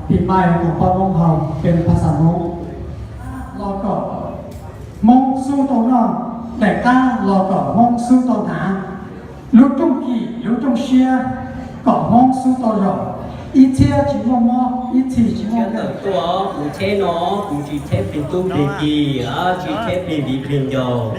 ປີໃໝ່ຂອງເຜົ່າມົ້ງເຮົາເປັນພາສາມົ້ງ ລໍກໍມົ້ງສູ້ຕໍ່ນອກ ແຕ່ກ້າລໍກໍມົ້ງສູ້ຕໍ່ໜາ ລູກຈົງກີ ລູກຈົງເຊຍ ກໍມົ້ງສູ້ຕໍ່ຢອງ ອີເທຍຈິມົ້ງມໍ ອີທີຈິມົ້ງເກີດ Chào mừng tua, mừng thế nó, mừng chỉ thế pin tu pin kỳ, à, chỉ thế pin đi pin đầu.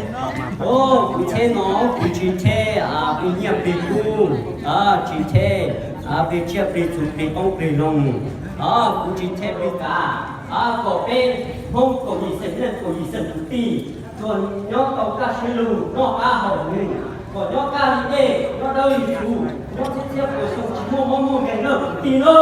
Ô, mừng thế nó, mừng chỉ thế, à, pin nhia pin tu, à, chỉ thế, à, pin chia pin tu pin bóng pin lông. À, mừng chỉ thế pin cả, à, có pin, không có gì sân lên, có gì sân tu pin. ສ່ວນຍ້ອນເຂົາກະຊິລົງນອກອາຫານນີ້ ກໍຍ້ອນການເອ ຍ້ອນເດີນຢູ່ ຍ້ອນເສຍເສຍໂກສົງຊິໂມໂມແກນເດີ ຕີເດີ.